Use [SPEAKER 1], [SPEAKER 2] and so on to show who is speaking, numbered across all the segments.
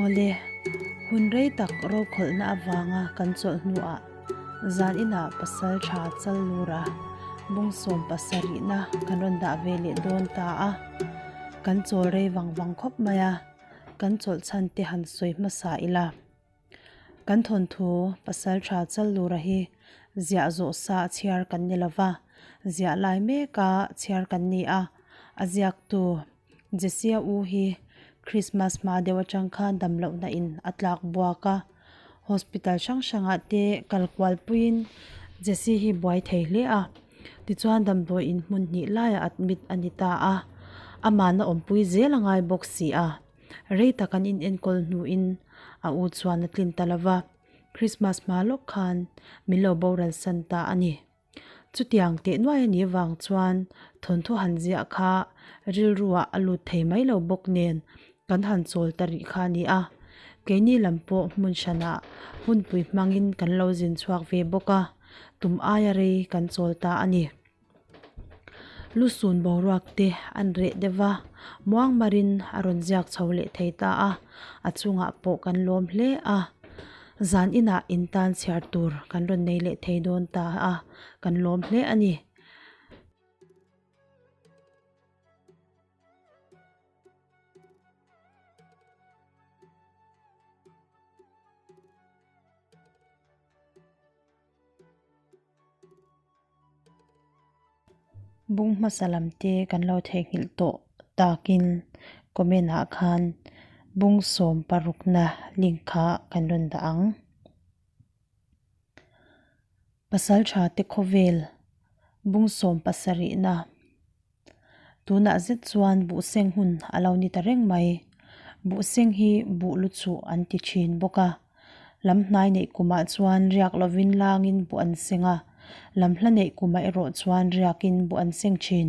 [SPEAKER 1] Awle, hun rei tak rokhawlhna avanga kan chawlh hnuah zan inah pasal tha chal lura bung sawm pasarihna kan rawn dah ve leh dawn ta a. Kan chawl rei vang vang khawp mai a, kan chawlh chhan te han sawi hmasa ila. Kan thawnthu pasal tha chal lura hi ziah zawh sa a chhiar kan ni lova, ziah lai meka chhiar kan ni a, a ziaktu Jessia u hi Christmas hma deuh atang khan damlohna in a tlak buak a, hospital hrang hrangah te kal kual puiin Jessie hi buai thei hle a, tichuan damdawi in hmun hnih laiah admit a ni ta a, amahna awmpui zel a ngai bawk si a. Rei tak an inenkawl hnuin a u chuan a tlin ta lo va, Christmas hma lawk khan min lo boral san ta a ni. Chutiang teh nuai a nih vang chuan thawnthu han ziah kha rilruah a lut thei mai lo bawk nen kan han chawl ta rih kha a ni a. Keini lam pawh hmun hranah hunpui hmangin kan lo zin chhuak ve bawk a, tum aia rei kan chawl ta a ni. Lusun boruak te an reh deuh va, muang marin a rawn ziak chho leh thei ta a, a chungah pawh kan lawm hle a. Zan inah in tan chhiar tur kan rawn nei leh thei dawn ta a, kan lawm hle a ni. Bung hmasa lam te kan lo theihnghilh tawh takin comment ah khan bung sawm parukna link kha kan rawn dah ang. Pasal tha te khawvel bung sawm pasarihna tunah zet chuan buhseng hun a lo ni ta reng mai. Buhseng hi buh lu chuh an ti thin bawk a. Lam hnai neih kumah chuan riak lovin langin buh an seng a, lam hla neih kumah erawh chuan riakin buh an seng thin.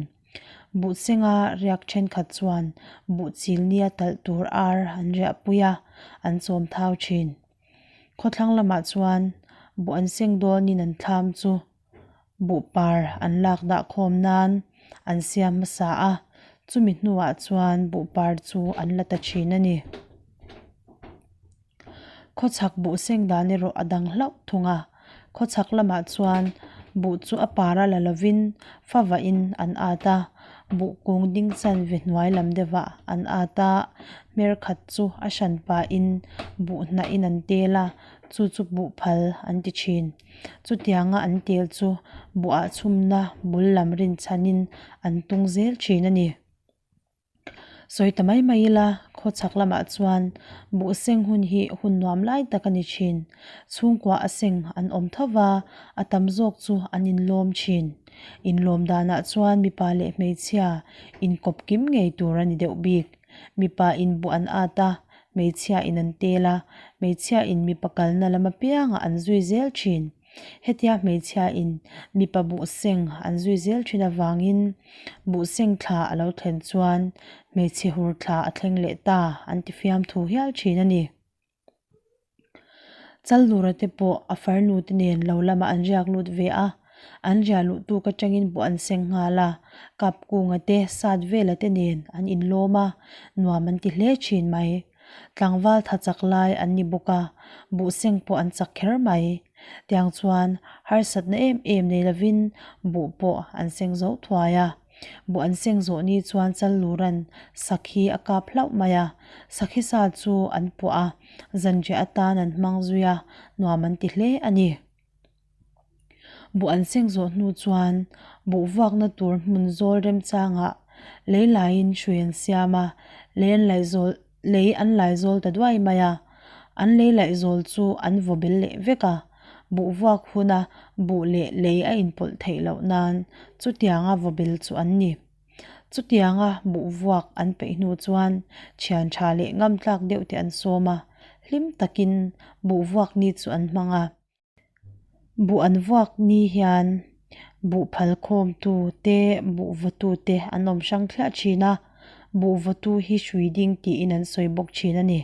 [SPEAKER 1] Buh senga riak thenkhat chuan buh chil nia talh tur ar an riah pui a, an chawm thau thin. Khawthlang lamah chuan buh an seng dawnin an thlam chu buh par an lak dah khawm nan an siam hmasa a, chumi hnuah chuan buh par chu an la ta thin a ni. Khawchhak buh seng dan erawh a dang hlauh thung a, khawchhak lamah chuan buh chu a par a la lovin favain an at a, buh kung ding chan ve hnuai lam deuhah an at a, hmer khat chu a hran pahin buh hnahin an tel a, chu chu buh phal an ti thin. Chutianga an tel chu buhah chhumna bul lam rinchhanin an tung zel thin a ni. Sawi ta mai mai ila, khawchhak lamah chuan buh seng hun hi hun nuam lai tak a ni thin. Chhungkua a seng an awm tho va, a tam zawk chu an inlawm thin. Inlawm danah chuan mipa leh hmeichhia inkawp kim ngei tur a ni deuh bik. Mipa in buh an at a, hmeichhia in an tel a, hmeichhia in mipa kalna lam apiangah an zui zel thin. Hetia hmeichhia in mipa buh seng an zui zel thin avangin buh seng thla a lo thlen chuan hmeichhe hur thla a thleng leh ta an ti fiam thu hial thin a ni. Chalura te pawh a farnu te nen lo lamah an riak lut ve a, an riah luh tuk atangin buh an seng nghal a, Kapkunga te sat vela te nen an inlawm a, nuam an ti hle thin mai. Tlangval tha chak lai an ni bawk a, buhseng pawh an chak kher mai. Tiang chuan harsatna em em nei lovin buh pawh an seng zo thuai a. Buh an seng zawh ni chuan Challuran sakhi a kap hlauh mai a, sakhi sa chu an puah a, zanriah atan an hmang zui a, nuam an ti hle a ni. Buh an seng zawh hnu chuan buh vuakna tur hmun zawl remchangah lei laiin hrui an siam a, lei an laih zawl lei an lai zawl ta duai mai a, an lei laih zawl chu an vaw bel leh vek a, buh vuak huna buh leh lei a inpawlh theih loh nan chutianga vaw bel chu an ni. Chutianga buh vuak an peih hnu chuan thian tha leh ngam tlak deuh te an sawm a, hlim takin buh vuak ni chu an hmang a. Buh an vuak ni hian buh phal khawmtu te buh vawtu te an awm hrang thliah thin a, buh vawtu hi hrui ding tiin an sawi bawk thin a ni.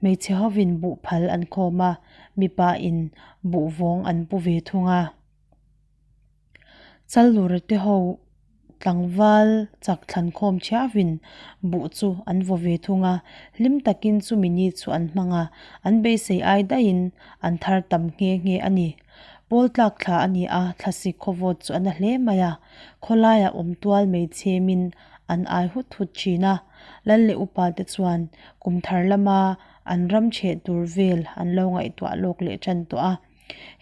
[SPEAKER 1] Hmeichhe hovin buh phal an khawm a, mipa in buh vawng an pu ve thung a. Chalura te ho. tlangval chak thlan khawm thiavin buh chu an vaw ve thung a, hlim takin chumi ni chu an hmang a, an beisei ai daihin an thar tam nghe nghe a ni. Pawl tlak thla a ni a, thlasik khawvawt chu a na hle mai a, khawlaiah awm tual mai chhemin an ai hut hut thin a, Lal leh upa te chuan kum thar lama an ram chheh tur vel an lo ngaihtuah lawk leh tan tawh a.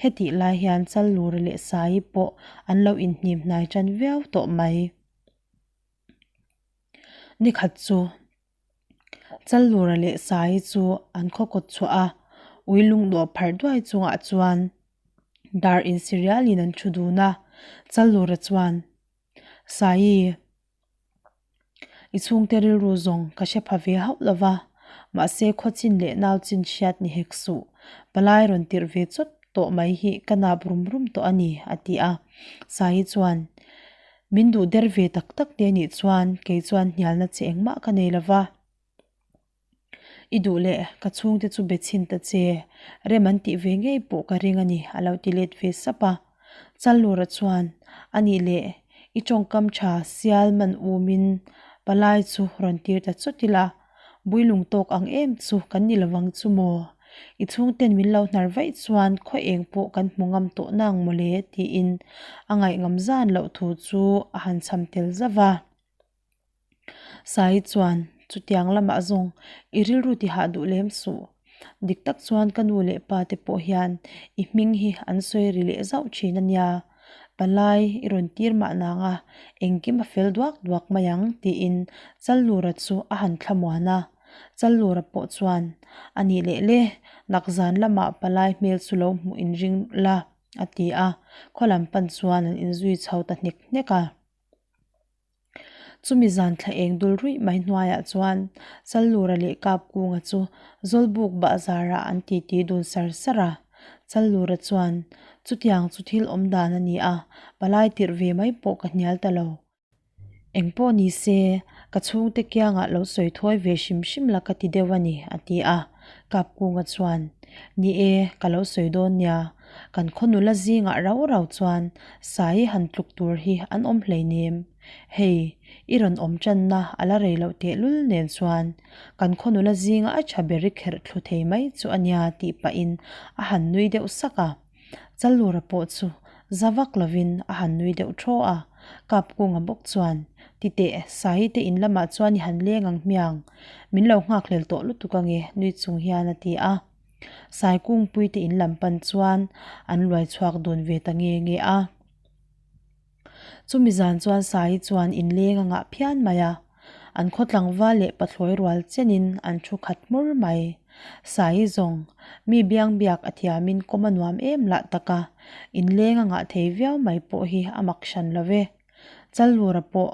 [SPEAKER 1] Hetih lai hian Challura leh Saii pawh an lo inhnim hnai tan viau tawh mai. Nikhat chu Challura leh Saii chu an khaw kawt chhuah a, ui lungdawh pharh duai chungah chuan dar insirialin an thu dun a. Challura chuan, Saii, I chhungte rilru zawng ka hre pha ve hauh lo va, mahse khawchin leh nau chin hriat ni hek suh. Palai rawn tirh ve chawt tawh mai hi ka nap rum rum tawh a ni, a ti a. Saii chuan, Min duh der ve tak tak te nih chuan kei chuan hnialna che engmah ka nei lo va. I duh leh ka chhungte chu be chhin ta che, rem an tih ve ngei pawh ka ring a ni, a lo ti let ve sap a. Challura chuan, A nih leh, i tawngkam tha sial man umin palai chu rawn tir ta chawt ila, builung tawk ang em chu kan ni lovang chu maw? I chhungten min lo hnar vaih chuan khaw eng pawh kan hmu ngam tawh nang mawle, tiin a ngaihngam zan loh thu chu a han cham tel zauh a. Sai chuan, Chutiang lamah zawng i rilru tihah duh lem suh. Dik tak chuan ka nu leh pa te pawh hian i hming hi an sawi ri leh zauh thin a nia. Palai i rawn tir mah nang a, engkim a fel duak duak mai ang, tiin Challura chu a han thlamuan a. Challura pawh chuan, A nih leh le, nakzan lamah palai hmel chu lo hmuh inring la, a ti a. Khaw lam pan chuan an inzui chho ta hnek hnek a. Chumi zan thla eng dul ruih mai hnuaiah chuan Challura leh Kapkunga chu Zawlbuk bahzarah an titi dun sar sar a. Challura chuan, Chutiang chu thil awm dan a ni a, palai tirh ve mai pawh ka hnial ta lo. Engpawh ni se, ka chhungte kiangah lo sawi thawi ve hrim hrim la ka ti deuh a ni, a ti a. Kapkunga chuan, Ni e, ka lo sawi dawn nia. Kan khaw nula zingah rau rau chuan Sai han tluk tur hi an awm hleinem. Hei, i rawn awm tanna a la rei loh tehlul nen chuan kan khaw nula zinga a tha ber i kherh thlu thei mai chu a nia tih pahin a han nui deuh sak a. Challura pawh chu za vak lovin a han nui deuh thaw a. Kapkunga bawk chuan, Titeh, Sai te in lamah chuan i han leng ang hmiang. Min lo nghakhlel tawh lutuk ange nui chung hian a ti a. Saikungpui te in lam pan chuan an luai chhuak dun ve ta nge nge a. Chumi zan chuan Sai chuan inleng a ngah phian mai a, an khaw tlangval leh pathlawi rual chenin an thu khat hmur mai. Sai zawng, mi biang biak a thiamin kawm a nuam em lah tak a, inleng a ngah thei viau mai pawh hi a mak hran lo ve. Challura pawh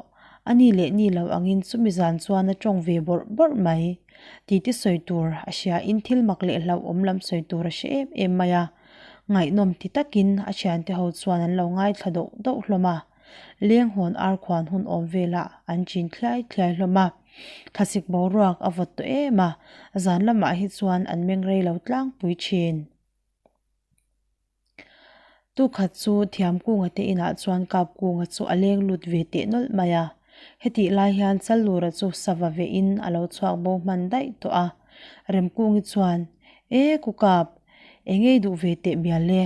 [SPEAKER 1] a ni leh ni lo angin chumi zan chuan a tawng ve bawrh bawrh mai. Titi sawi tur a hria in thil mak leh hlauhawm lam sawi tur a hre em em mai a. Ngaihnawm ti takin a thiante ho chuan an lo ngaithla doh doh hlawm a. Lenghawn arkhuan hun awm velah an chin thliai thliai hlawm a. Thlasik boruak a vawt tawh em a, zan lamah hi chuan an meng rei lo tlangpui thin. Tukhat chu Thiamkunga te inah chuan Kapkunga chu a leng lut ve teh nawlh mai a. Hetih lai hian Challura chu sava vehin a lo chhuak bo hman daih tawh a. Remkungi chuan, E ku Kap, eng ei duh ve teh mial e,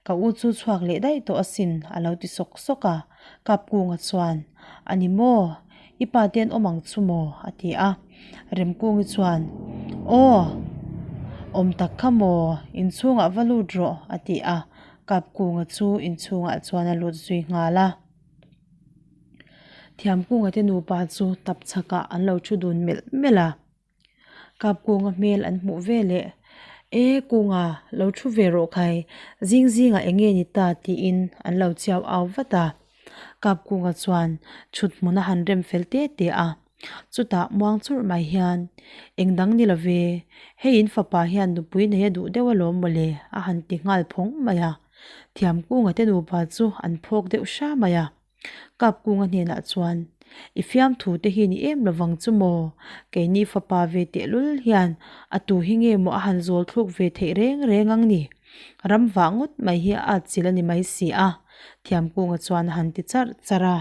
[SPEAKER 1] ka u chu chhuak leh daih tawh asin a lo ti sawk sawk a. Kapkunga chuan, A ni maw? I pa te an awm ang chu maw? a ti a. Remkungi chuan, Aw, awm tak kha maw? Inchhungah va lut rawh, a ti a. Kapkunga chu inchhungah chuan a lut zui nghal a. Thiamkunga te nupa chu tapchhakah an lo thu dun melh melh a. Kapkunga hmel an hmuh ve leh, E Kunga, lo thu ve rawh khai, zing zingah eng nge ni ta? tiin an lo chiau au vat a. Kapkunga chuan chhut hmun a han rem fel te te a. Chutah muang churh mai hian, Eng dang ni lo ve, hei in fapa hian nupui nei a duh deuh alawm mawle a han ti nghal phawng mai a. Thiamkunga te nupa chu an phawk deuh hra mai a. Kapkunga hnenah chuan, I fiamthu te hi ni em lovang chu maw? Keini fapa ve tehlul hian a tu hi nge maw a han zawl thluk ve theih reng reng ang ni? Ram vah ngawt mai hi a atchilh a ni mai si a, Thiamkunga chuan a han ti charh charh a.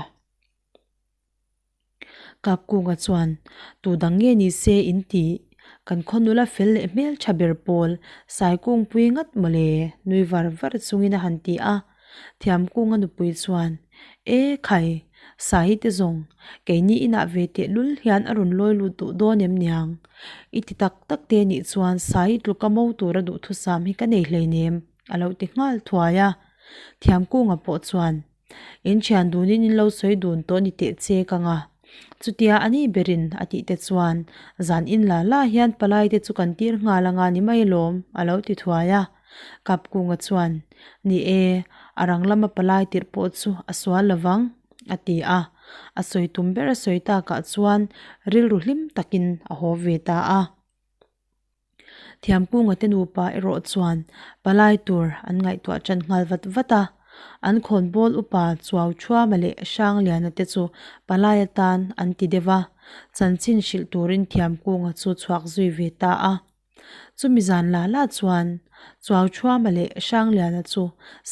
[SPEAKER 1] Kapkunga chuan, Tu dang nge ni se in ti? Kan khaw nula fel leh hmel tha ber pawl Saikungpui ngat mawle nui var var chungin a han ti a. Thiamkunga nupui chuan, E khai, Sahi te zawng, keini inah ve teh lul hian a rawn lawi lut duh dawn em niang? I ti tak tak te nih chuan Sahi tluka mo tura duhthusam hi ka nei hleinem, a lo ti nghal thuai a. Thiamkunga pawh chuan, In thian dunin in lo sawi dun tawh ni teh che ka nga. Chutia a ni berin a tih te chuan zan in la la hian palai te chu kan tir nghal anga ni mai lawm a lo ti thuai a. Kapkunga chuan, Ni e, a rang lama palai tirh pawh chu a sual lovang a ti a. A sawi tum ber a sawi takah chuan rilru hlim takin a haw ve ta a. Thiamkunga te nupa erawh chuan palai tur an ngaihtuah tan nghal vat vat a, an khawnbawl upa Chuau Thuama leh Hrangliana te chu palai atan an ti deuh a, chanchin hrilh turin Thiamkunga chu chhuak zui ve ta a. Chumi zan la la chuan Chuau Thuama leh Hrangliana chu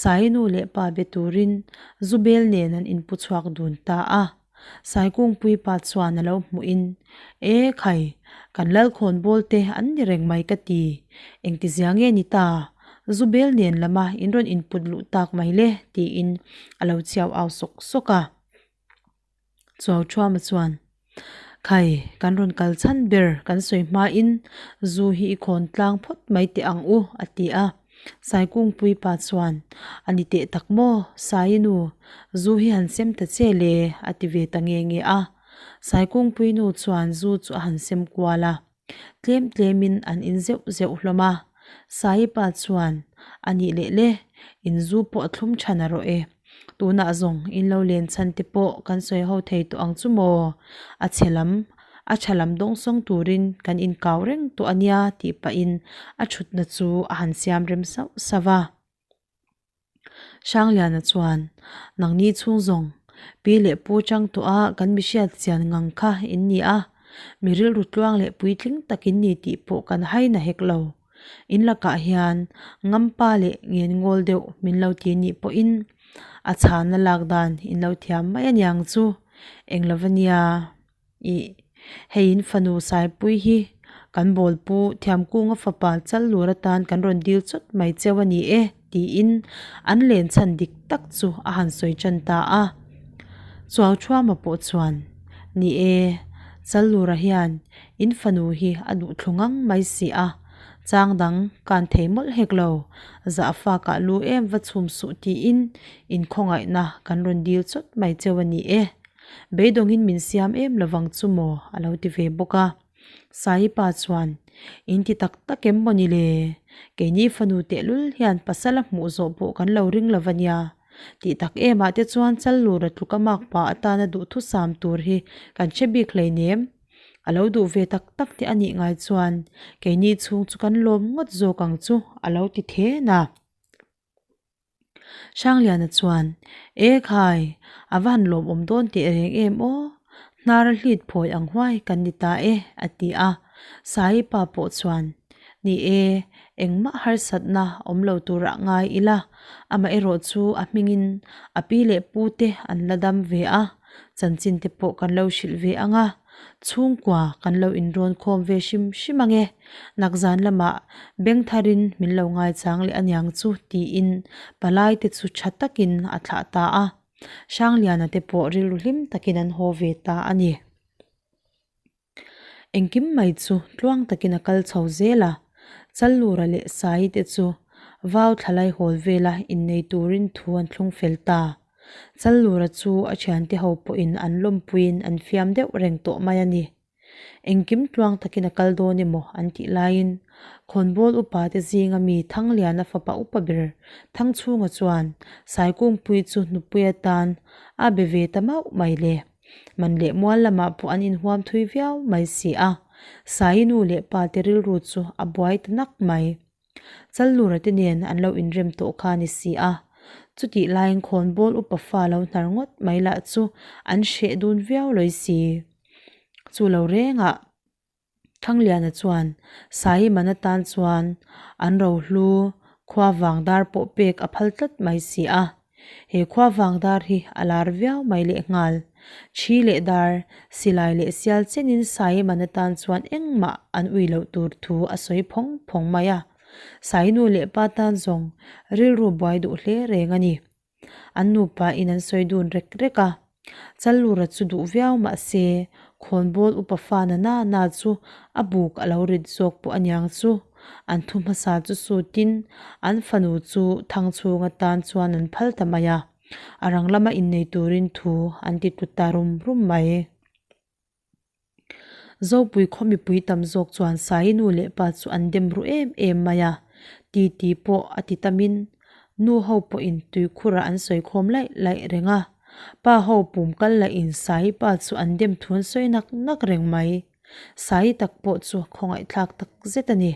[SPEAKER 1] Sainu leh pa be turin Zubel nen an inpu chhuak dun ta a. Saikungpui pa chuan a lo hmuhin, E khai, kan Lalkhawn bawl te an ni reng mai ka ti. Engtizia nge ni ta? Zubel nen lama in rawn input luh tak mai le, tiin a lo chhiau au sawk sawk a. Chuauthuama chuan, Khai, kan rawn kal chhan ber kan sawi hmain zu hi i khawn tlang phawt mai teh ang u, a ti a. Saikungpui pa chuan, A ni teh tak maw, Sainu, zu hi han sem ta che le, a ti ve ta nge nge a. Saikungpui nu chuan zu chu a han sem kual a, tlem tlemin an in zeuh zeuh hlawm a. Sai pa chuan, A nih leh le, in zu pawh a thlum than a rawh e. Tunah zawng in lo len chhan te pawh kan sawi ho thei tawh ang chu maw? A chhe lam, a tha lam dawngsawng turin kan inkau reng tawh a nia tih pahin a thutna chu a han siam rem sauh sauh a. Hrangliana chuan, Nangni chhung zawng, pi leh pu chang tawh a kan mi hriat chian ngang kha in ni a, mi rilru tluang leh puitling tak in ni tih pawh kan hai na hek lo. In lakah hian ngampa leh ngen ngawl deuh min lo ti nih pawhin a chhana lak dan in lo thiam mai aniang chu eng lova nia ih hei in fanu Saipui hi kan bawlpu Thiamkunga fapa chal lur atan kan rawn dil chawt mai cheu a ni e tiin an len chhan dik tak chu a han sawi tan ta a. Chuauthuama pawh chuan ni e Challura hian In fanu hi a duh thlu ngang mai si a, chang dang kan thei mawlh hek lo, zah fakah lu em va chhum suh tiin inkhawngaihna kan rawn dil chawt mai cheu a ni e. Beidawngin min siam em lovang chu maw a lo ti ve bawk a. Saipa chuan, In ti tak tak em maw ni le? Keini fanu tehlul hian pasal a hmuh zawh pawh kan lo ring lo va nia. Tih tak emah te chuan Challura tluka makpa atana duhthusam tur hi kan hre bik hleinem. A lo duh ve tak tak te a nih ngai chuan keini chhung chu kan lawm ngawt zawk ang chu a lo ti then a. Hrangliana chuan, E khai, a va han lawmawm dawn teh reng em aw, hnar a hlit phawi ang huai kan ni ta e, a ti a. Sai pa pawh chuan, Ni e, engmah harsatna awm lo turah ngai ila, amaherawh chu a hmingin a pi leh pu te an la dam ve a, Chanchin te pawh kan lo hrilh ve ang a, chhungkua kan lo inrawn khawm ve hrim hrim ang e, nakzan lamah beng tharin min lo ngaichang leh aniang chu tiin palai te chu tha takin a thlah ta a, Hrangliana te pawh rilru hlim takin an haw ve ta a ni. Engkim mai chu tluang takin a kal chho zel a, Challura leh Sai te chu vau thlalai hawl vela innei turin thu an thlung fel ta. Challura chu a thiante ho pawhin an lawmpuiin an fiam deuh reng tawh mai a ni. Engkim tluang takin a kal dawn emaw an tih laiin Khawnbawl upa te zinga mi Thangliana fapa upa ber Thangchhunga chuan Saikungpui chu nupui atan a be ve ta mauh mai le. Man leh mual lamah pawh an inhuam thui viau mai si a, Sai nu leh pa te rilru chu a buai ta nak mai. Challura te nen an lo inrem tawh kha a ni si a, chutih laiin khawnbawl upa fa lo hnar ngawt mai lah chu an hreh dun viau lawi si. Chu lo rengah. Thangliana chuan Saiman atan chuan an rohlu khua vang dar pawh pek a phal tlat mai si a, he khua vang dar hi a lar viau mai lehnghal. Thi leh dar, silai leh sial chenin Sai man atan chuan engmah an ui loh tur thu a sawi phawng phawng mai a. Sai nu leh pa tan zawng rilru buai duh hle reng a ni. An nupa in an sawi dun rek rek a. Challura chu duh viau mah se, khawnbawl upa fa na na na chu a buk a lo rit zawk pawh aniang chu. An thu hmasa chu sutin an fanu chu thangchhung atan chuan an phal ta mai a. A rang lama innei turin thu an ti tlut ta rum rum mai. Zopui khaw mipui tam zawk chuan Sai nu leh pa chu an dem ru em em mai a, titi pawh a ti tamin nu ho pawhin tuikhurah an sawi khawm laih laih reng a, pa ho pum kal lahin Sai pa chu an dem thu an sawi nak nak reng mai. Sai tak pawh chu khawngaihthlak tak zet a ni.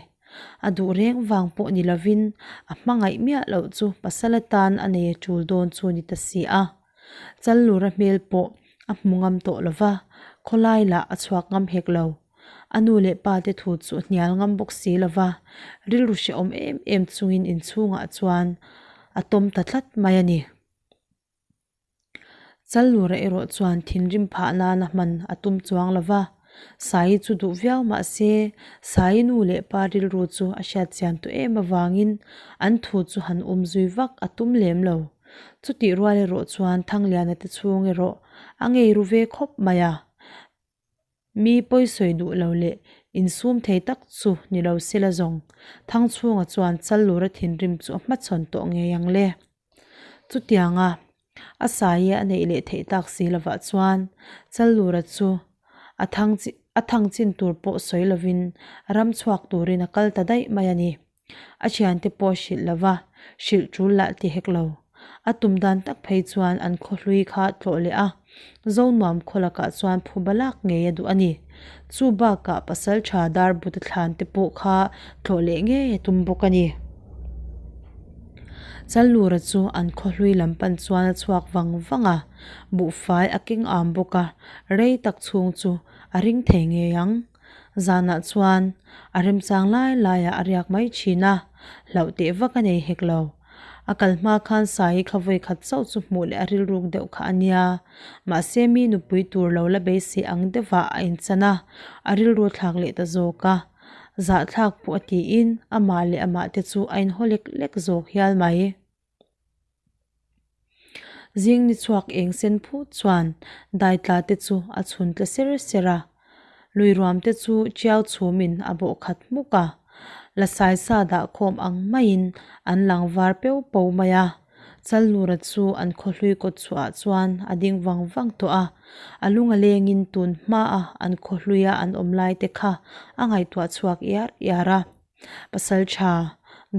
[SPEAKER 1] A duh reng vang pawh ni lovin a hmangaih miah loh chu pasal atan a nei a tul dawn chu ni ta si a. Challura hmel pawh a hmu ngam tawh lo va, khawlai lah a chhuak ngam hek lo. A nu leh pa te thu chu hnial ngam bawk si lo va, rilru hrehawm em em chungin inchhungah chuan a tawm ta tlat mai a ni. Challura erawh chuan thinrim phah nana hman a tum chuang lo va, Sai chu duh viau mah se, Sai nu leh pa rilru chu a hriatchian tawh em avangin an thu chu han um zui vak a tum lem lo. Chutih rual erawh chuan Thangliana te chhung erawh a ngei ru ve khawp mai a. Mi pawisawi duh lo leh insum thei tak chu ni lo sela zawng Thangchhunga chuan Challura thinrim chu a hmachhawn tawh ngei ang le. Chutianga a saia a neih leh theih tak si lovah chuan Challura chu a thang a thang chin tur pawh sawi lovin ram chhuak turin a kal ta daih mai a ni. A thiante pawh hrilh lo va, hrilh tul lah ti hek lo. A tum dan tak phei chuan an khaw hlui kha tlawh leh a, Zonuam khaw lakah chuan phuba lak ngei a duh a ni. Chu bakah pasal tha dar but a thlan te pawh kha tlawh leh ngei a tum bawk a ni. Challura chu an khaw hlui lam pan chuan a chhuak vang vang a, buhfai a keng am bawk a, rei tak chhung chu a ring thei ngei ang. Zanah chuan a remchang lai laiah a riak mai thin a, hlauh teh vak a nei hek lo. A kal hma khan Sai kha vawi khat chauh chu hmuh leh a rilruk deuh kha a nia. Mahse mi nupui tur lo la beisei ang deuhah a inchan a, a rilru thlak leh ta zawk a. Zahthlak pawh a tiin amah leh amah te chu a inhaw lek lek zawk hial mai. Zing ni chhuak eng sen phut chuan daitla te chu a chhun tle ser ser a, lui ruam te chu chiau chhumin a bawh khat hmuk a, la saisa dah khawm ang maiin an lang var peu po mai a, Chalnura chu an khawhlui kawt chhuah ah chuan a ding vang vang tawh a, a lung a lengin tun hmaa an khawhluia an awm lai te kha a ngaihtuah chhuak iar iar a. Pasal tha,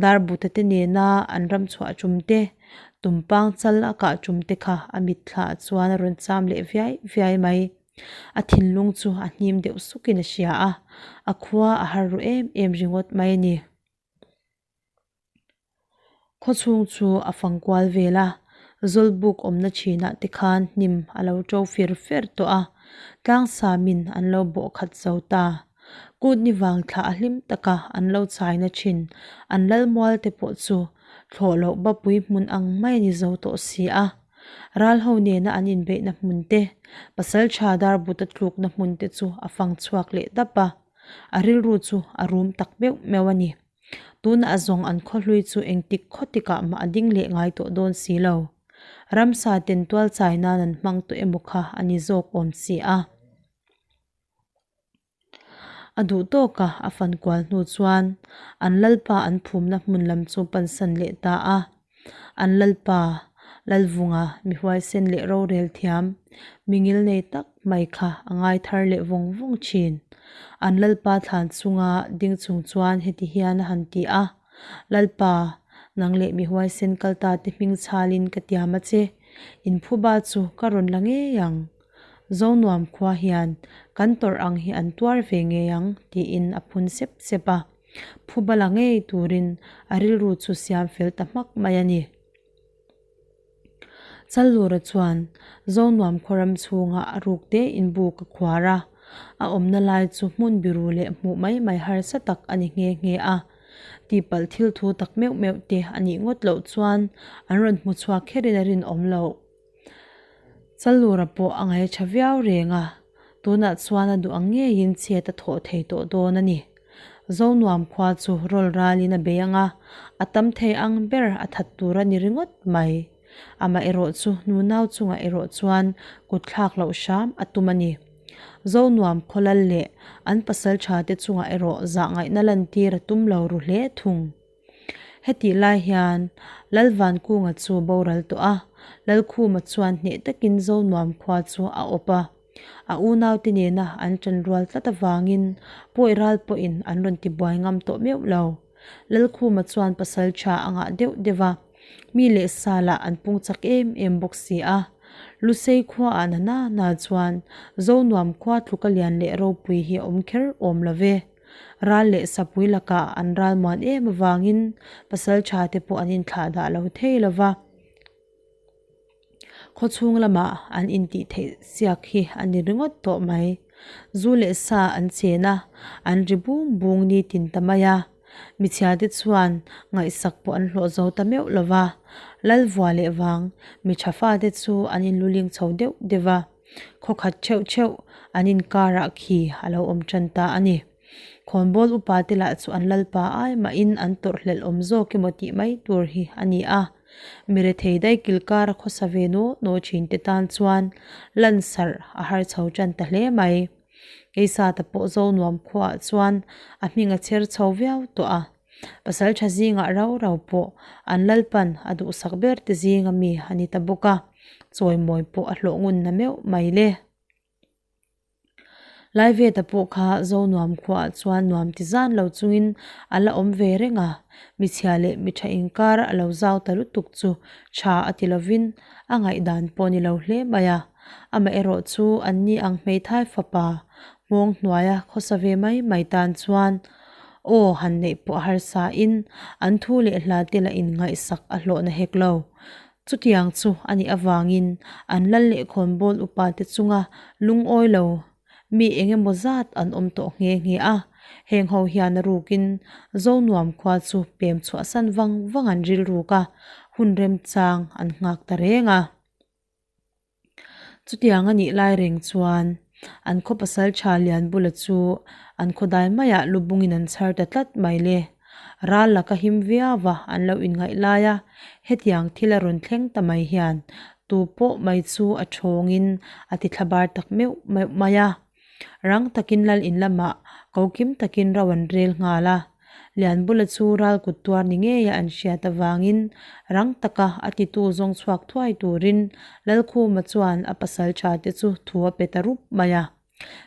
[SPEAKER 1] Darbuta te nena an ram chhuah tum te, Tumpang chal a kah tum te kha a mitthla ah chuan a rawn cham leh viai viai mai. A thinlung chu a hnim deuh sukin a hria a, a khua a har ru em em ringawt mai a ni. Khawchhung chu a fang kual vel a, Zawlbuk awmna thinah te khan hnim a lo to fir fer tawh a, tlangsamin an lo bawh khat zo ta. Kut ni vang thlah a hlim taka an lo chaina thin an lalmual te pawh chu thlawh loh bapui hmun ang mai a ni zo tawh si a. Ral ho nena an inbeihna hmun te, pasaltha darbuta tlukna hmun te chu a fang chhuak leh dap a, a rilru chu a rum tak meuh meuh a ni. Tunah zawng an khawhlui chu engtik khawtikah mah a ding leh ngai tawh dawn si lo. Ramsa ten tual chai nan an hmang tawh emaw kha a ni zawk awm si a. A duh tawka a fan kual hnu chuan an lalpa an phumna hmun lam chu pansan leh ta a. An lalpa, Lalvunga, mi huaisen leh rorel thiam, mi ngil nei tak mai kha a ngai thar leh vawng vawng thin. An lalpa thlan chunga ding chung chuan heti hian a han ti a, Lalpa, nang leh mi huaisen kal ta te hming chhalin ka tiam a che, inphuba chu ka rawn la ngei ang. Zonuam khua hian kan tawrh ang hi an tuar ve ngei ang tiin a phun sep sep a. Phuba la ngei turin a rilru chu siam fel ta hmak mai a ni. Challura chuan Zonuam khaw ram chhungah a ruk te in buk a khuar a, a awmna lai chu hmun biru leh hmuh mai mai harsa tak a ni nghe nghe a. Tihpalh thil thu tak meuh meuh te a nih ngawt loh chuan an rawn hmu chhuak kherin a rinawm loh. Challura pawh a ngaih tha viau reng a, tunah chuan a duh ang ngeiin chhiat a thawh thei tawh dawn a ni. Zonuam khua chu rawl ralin a bei ang a, a tam thei ang ber a that tur a ni ringawt mai. Amaherawh chu nunau chungah erawh chuan kut thlak loh hram a tum a ni. Zonuam khawlal leh an pasal tha te chungah erawh zahngaihna lantir a tum lo ru hle thung. Hetih lai hian Lalvankunga chu boral tawh a, Lalkhuma chuan hneh takin Zonuam khua chu a awp a. A unaute nena an ṭan rual tlat avangin pawi ral pawhin an rawn tibuai ngam tawh meuh lo. Lalkhuma chuan pasal ṭha a ngah deuh deuh a, mi leh sa lah an pung chak em em bawk si a. Lusei khuaah na na na chuan Zonuam khua tluka lian leh ropui hi a awm kher awm lo ve. Ral leh sapui lakah an ral muan em avangin pasal ṭha te pawh an inthlah dah lo thei lo va. Khawchhung lamah an intih theih siak hi a ni ringawt tawh mai. Zu leh sa an chen a, an ri bung bung nitin ta mai a. Michhia te chuan ngaihsak pawh an hlawh zo ta meuh lo va. Lalvua leh vang mi tha fate chu an inluling chho deuh deuh va. Khawkhat theuh theuh an inkarah khi a lo awm tan ta a ni. Khawnbawl upa te lah chu an lalpa ai mahin an tawrh hlelh awm zawk emaw tih mai tur hi a ni a. Mi rethei daih kilkar a khawsa ve naw naw thin te tan chuan lansarh a har chho tan ta hle mai. Keisata pawh Zonuam khuaah chuan a hming a chher chho viau tawh a. Pasal tha zingah rau rau pawh an lalpan a duhsak ber te zinga mi a ni ta bawk a, chawimawi pawh a hlawh ngun na meuh mai le. Laiveta pawh kha Zonuam khuaah chuan nuam ti zan lo chungin a la awm ve reng a, michhia leh mitha inkar a lo zau ta lutuk chu tha a ti lovin a ngaihdan pawh a ni lo hle mai a. Amaherawh chu anni ang hmeithai fapa nghawng hnuaia khawsa ve mai mai tan chuan aw han neih pawh a harsa in an thu leh hla te lah in ngaihsak a hlawhna hek lo. Chutiang chu a nih avangin an lal leh khawnbawl upa te chunga lungawi lo mi eng emaw zat an awm tawh nghe nghe a, heng ho hian a rukin Zonuam khua chu pem chhuahsan vang vang an rilruk a, hun remchang an nghak ta reng a. Chutiang a nih lai reng chuan an khaw pasal tha lian bula chu an khaw dai maiah lu bungin an chhar ta tlat mai le. Ral laka him viau a an lo inngaih lai a, hetiang thil a rawn thleng ta mai hian tu pawh mai chu a thawngin a ti thlabar tak meuh meuh mai a. Rang takin lal in lamah ko kim takin ro an rel nghal a. Lianbula chu ral kut tuar ni ngeia an hriat avangin rang taka a titu zawng chhuak thuai turin Lalkhuma chuan a pasal tha te chu thu a pe ta rup mai a.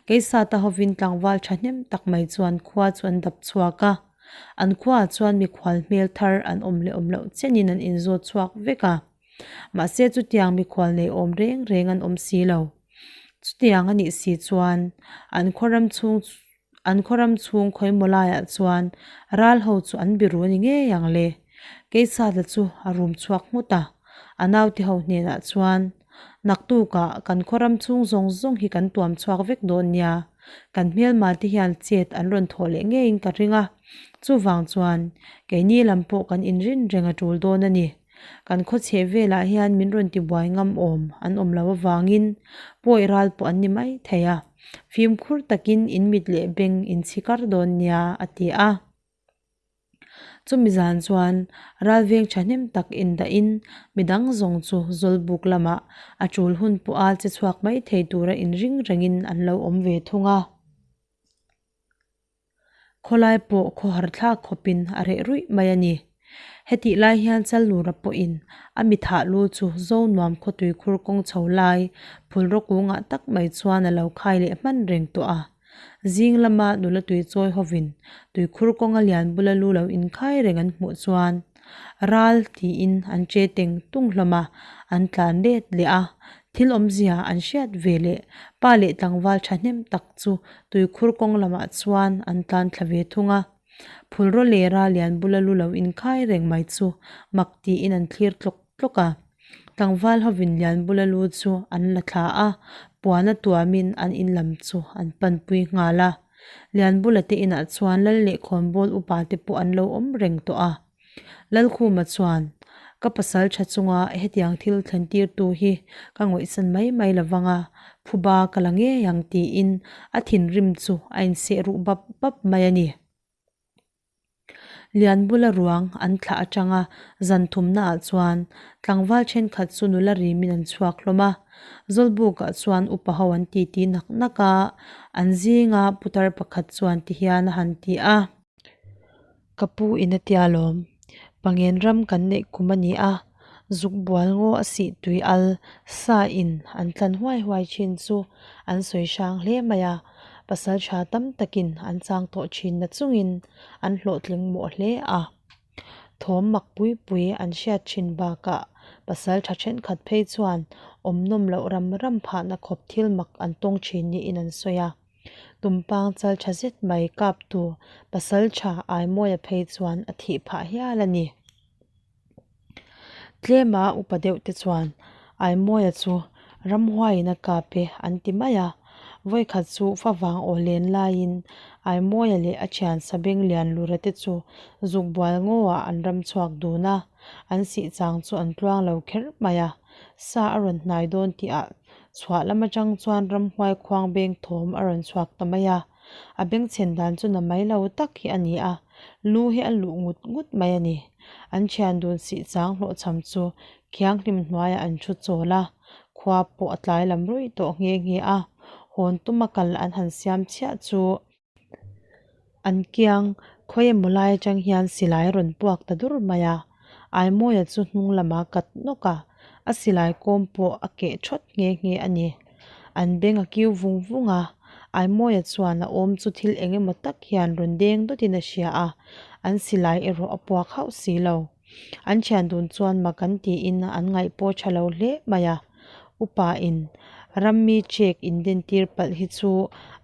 [SPEAKER 1] Keisata hovin tlangval thahnem tak mai chuan khua chu an dap chhuak a. An khuaah chuan mikhual hmel thar an awm leh awm loh chenin an inzawt chhuak vek a. Mahse chutiang mikhual nei awm reng reng an awm si lo. Chutiang a nih si chuan an khaw ram chhung an khaw ram chhung khawimaw laiah chuan ral ho chu an biru a ni ngei ang le. Keisatla chu a rum chhuak nghut a, a naute ho hnenah chuan, Naktukah kan khaw ram chhung zawng zawng hi kan tuam chhuak vek dawn nia, kan hmelma te hian chet an rawn thawh leh ngeiin ka ring a, chuvang chuan keini lam pawh kan inrin reng a tul dawn a ni. Kan khaw chheh velah hian min rawn tibuai ngam awm an awm lo avangin pawi ral pawh an ni mai thei a, fimkhur takin in mit leh beng in chhi kar dawn nia a ti a. Chumi zan chuan ralveng thahnem tak indahin midang zawng chu Zawlbuk lamah a tul hun pawha che chhuak mai thei tura inring rengin an lo awm ve thung a. Khawlai pawh khawhar thlak khawpin a reh ruih mai a ni. Hetih lai hian Chalnura pawhin a mi thah lu chu Zonuam khawtui khur kawng chho lai phulraw kungah tak mai chuan a lo khai leh hman reng tawh a. Zing lama nula tui chawi hovin tuikhur kawnga lian bula lu lo inkhai reng an hmuh chuan Ral tiin an che teng tung hlawm a, an tlan let leh a. Thil awmzia an hriat ve leh pa leh tlangval thahnem tak chu tuikhur kawng lamah chuan an tlan thla ve thung a. Phulraw lera lian bula lu lo inkhai reng mai chu mak tiin an thlir tlawk tlawk a. Tlangval hovin lian bula lu chu an la thla a, puana tuamin an in lam chu an panpui nghal a. Lianbula te inah chuan lal leh khawnbawl upa te pawh an lo awm reng tawh a. Lalkhuma chuan, Ka pasal tha chunga hetiang thil thlen tirtu hi ka ngawihsan mai mai lo vang a, phuba ka la ngei ang tiin a thinrim chu a inseh ruh bap bap mai a ni. Lianbula ruang an thlah atanga zan thumnaah chuan tlangval thenkhat chu nula rimin an chhuak hlawm a, Zawlbukah chuan upa ho an titi nak nak a, an zinga putar pakhat chuan tihian a han ti a. Ka pu in a tia lawm, Pangen ram kan neih kum a ni a, zuk bual ngaw a sih tui al sa in an tlan huai huai thin chu an sawi hrang hle mai a, pasal tha tam takin an chang tawh thin na chungin an hlawhtling mawh hle a. Thawm mak pui pui an hriat thin bakah pasal tha thenkhat phei chuan awm nawm loh ram ram phahna khawp thil mak an tawng thin niin an sawi a. Tumpang chal tha zet mai kaptu pasal tha Aimawia phei chuan a thih phah hial a ni. Tlema upa deuh te chuan Aimawia chu ramhuaiin a kap e an ti mai a, vawikhat chu favang aw len laiin Aimawia leh a thian Sabeng Lianlura te chu zuk bual ngawah an ram chhuak dun a, an sih chang chu an tluang lo kher mai a, sa a rawn hnai dawn tihah chhuah lam atang chuan ramhuai khuang beng thawm a rawn chhuak ta mai a. A bengchhen dan chu na mai lo tak hi a ni a, lu hi a luh ngut ngut mai a ni. An thian dun sih chang hlawhchham chu khianghlim hnuaiah an thu chawl a, khua pawh a tlai lam ruih tawh nghe nghe a, hawn tuma kal an han siam chhiah chu an kiang khawi emaw lai atang hian silai a rawn puak ta dur mai a, Aimawia chu hnung lamah kat nawk a, a silai kawm pawh a keh thawt nghe nghe a ni. An beng a kiu vung vung a, Aimawia chuan a awm chu thil eng emaw tak hian rawn deng dawtin a hria a, an silai erawh a puak hauh si lo. An thian dun chuan mak an tiin an ngaih pawh tha lo hle mai a. Upa in rammi check indentir palh hi chu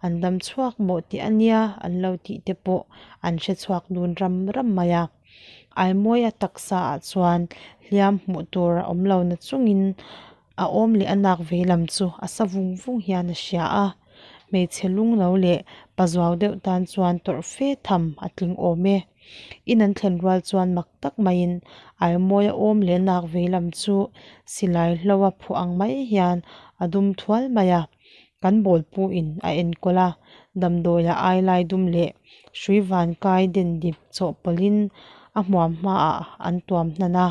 [SPEAKER 1] an dam chhuak mawh tih a nia an lo tih te pawh an hre chhuak dun ram ram mai a. Aimawia taksa ah chuan hliam hmuh tur a awm lo na chungin A awm leh a nak vei lam chu a sa vung vung hian a hria a, hmeichhe lungno leh pazuau deuh tan chuan tawrh fe tham a tling awm e. In an thlen rual chuan mak tak maiin Aimawia awm leh a nak vei lam chu silai hloa phuah ang mai hian a dum thual mai a, kan bawlpu in a enkawl a, damdawia ailai dum leh hrui vankai den dip chawhpawlhin a hmuam hmaah an tuam hnan a.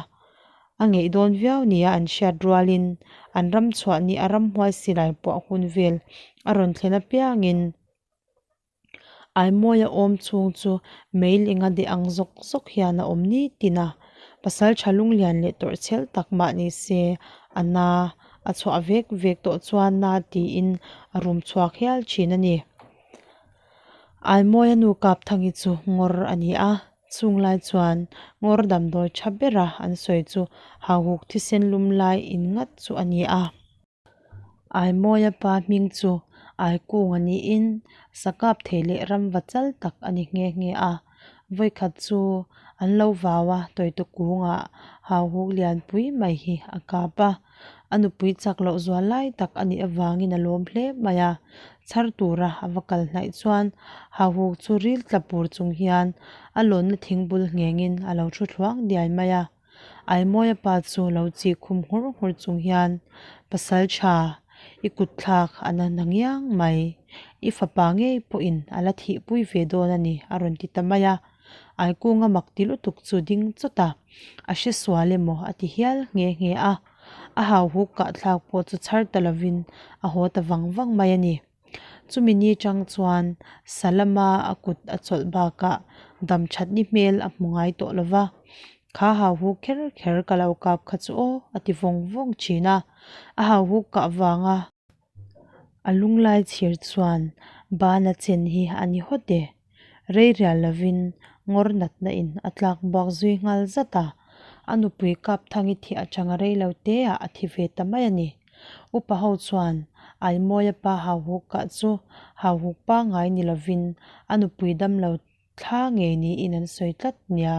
[SPEAKER 1] A ngeih dawn viau nia an hriat rualin an ram chhuah ni a ramhuai silai puah hun vel a rawn thlen apiangin Aimawia awm chhung chu mei ling a deh ang zawk zawk hian a awm ni tin a, pasal tha lunglian leh tawrh chhel tak mah ni se a na a chhuah vek vek tawh chuan na tiin a rum chhuak hial thin a ni. Aimawia nu Kapthangi chu ngawr a ni a. Chung lai chuan ngawr damdawi tha bera an sawi chu hauhuk thisen lum lai in ngat chu a ni a. Aimawia pa hming chu Aikung a niin sakap thei leh ramva chal tak a ni nghe nghe a. Vawikhat chu an lo vau a, tawite kungah hauhuk lianpui mai hi a kap a. A nupui chak loh zual lai tak a nih avangin a lawm hle mai a, chhar tura a va kal hnaih chuan hauhuk chu ril tla pur chung hian a lawnna thingbul nghengin a lo thu thluang diai mai a. Aimawia pa chu lo chih khum nghur nghur chung hian, Pasal tha, i kut thlak a na na ngiang mai, i fapa ngei pawhin a la thihpui ve dawn a ni a rawn ti ta mai a. Aikunga mak ti lutuk chu ding chawt a, a hre sual emaw a ti hial nghe nghe a. A hauhuk kah thlak pawh chu chhar ta lovin a haw ta vang vang mai a ni. Chumi ni chang chuan Salama a kut a chawlh bakah dam that ni hmel a hmu ngai tawh lo va, Kha hauhuk kher kher ka lo kap kha chu aw a ti vawng vawng thin a. A hauhuk kah vanga a lunglai chhir chuan bana chen hi a ni hawt e. Rei rial lovin ngawr natna in a tlak buak zui nghal zat a, a nupui Kapthangi thih atanga rei lo te ah a thi ve ta mai a ni. Upa ho chuan Aimawia pa Hauhuk kah chu Hauhuk pangngai ni lovin a nupui damlo thla ngei niin an sawi tlat nia.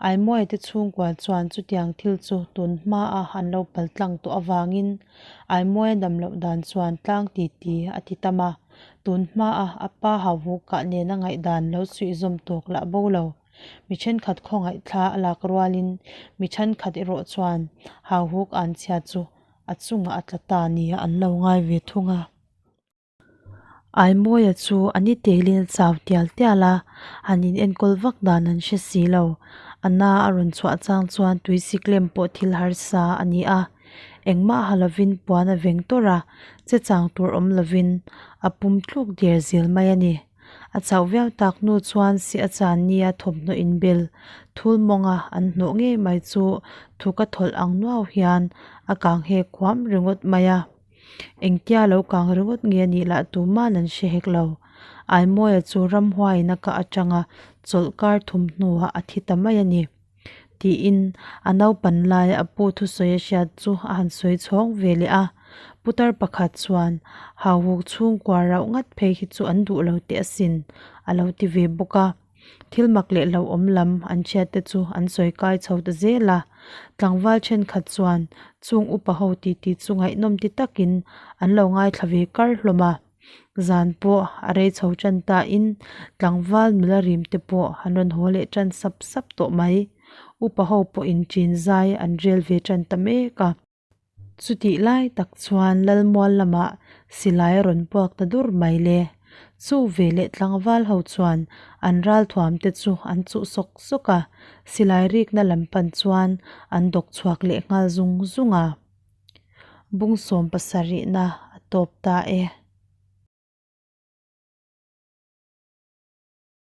[SPEAKER 1] Aimawia te chhungkua chuan chutiang thil chu tun hmaa an lo pal tlang tawh avangin Aimawia dam loh dan chuan tlang ti ti a ti tam a, tun hmaa a pa Hauhukah nena ngaihdan lo suih zawm tawk lah bo lo. Mi thenkhat khawngaih thla a lak rualin mi thenkhat erawh chuan hauhuk anchhia chu a chungah a tla ta nia an lo ngai ve thung a. Aimawia chu a ni telin a chau tial tial a, han in enkawl vak dan an hre si lo. A na a rawn chhuah chang chuan tuisik lem pawh thil harsa a ni a, engmah ha lovin puan a veng tawrh a, che chang tur awm lovin a pum tluk der zel mai a ni. A chauh viau tak hnu chuan si a chan nia thawmhnaw inbel thul mawnga an hnawh ngei mai chu thuk a thawlh ang nuau hian a kang hek huam ringawt mai a. Engtia lo kang ringawt nge a nih lah tuman an hre hek lo. Aimawia chu ramhuaiin a kah atanga chawlh kar thum hnuah a thi ta mai a ni. Tiin a naupan laia a pu thusawi a hriat chu a han sawi chhawng ve leh a. Putar pakhat chuan, Hauhuk chhungkua rauh ngat phei hi chu an duh lo teh asin, a lo ti ve bawk a. Thil mak leh hlauhawm lam an hriat te chu an sawi kai chho ta zel a. Tlangval thenkhat chuan chung upa ho titi chu ngaihnawm ti takin an lo ngaithla ve kar hlawm a. Zan pawh a rei chho tan tain tlangval nula rim te pawh an rawn haw leh tan sap sap tawh mai. Upa ho pawhin ṭin zai an rel ve tan ta mek a. Chutih lai tak chuan Lalmual lamah silai a rawn puak ta dur mai le. Chu veleh tlangval ho chuan an ralthuam te chu an chuh sawk sawk a, silai rikna lam pan chuan an dawk chhuak leh nghal zung zung a. Bung sawm pasarihna a tawp ta e.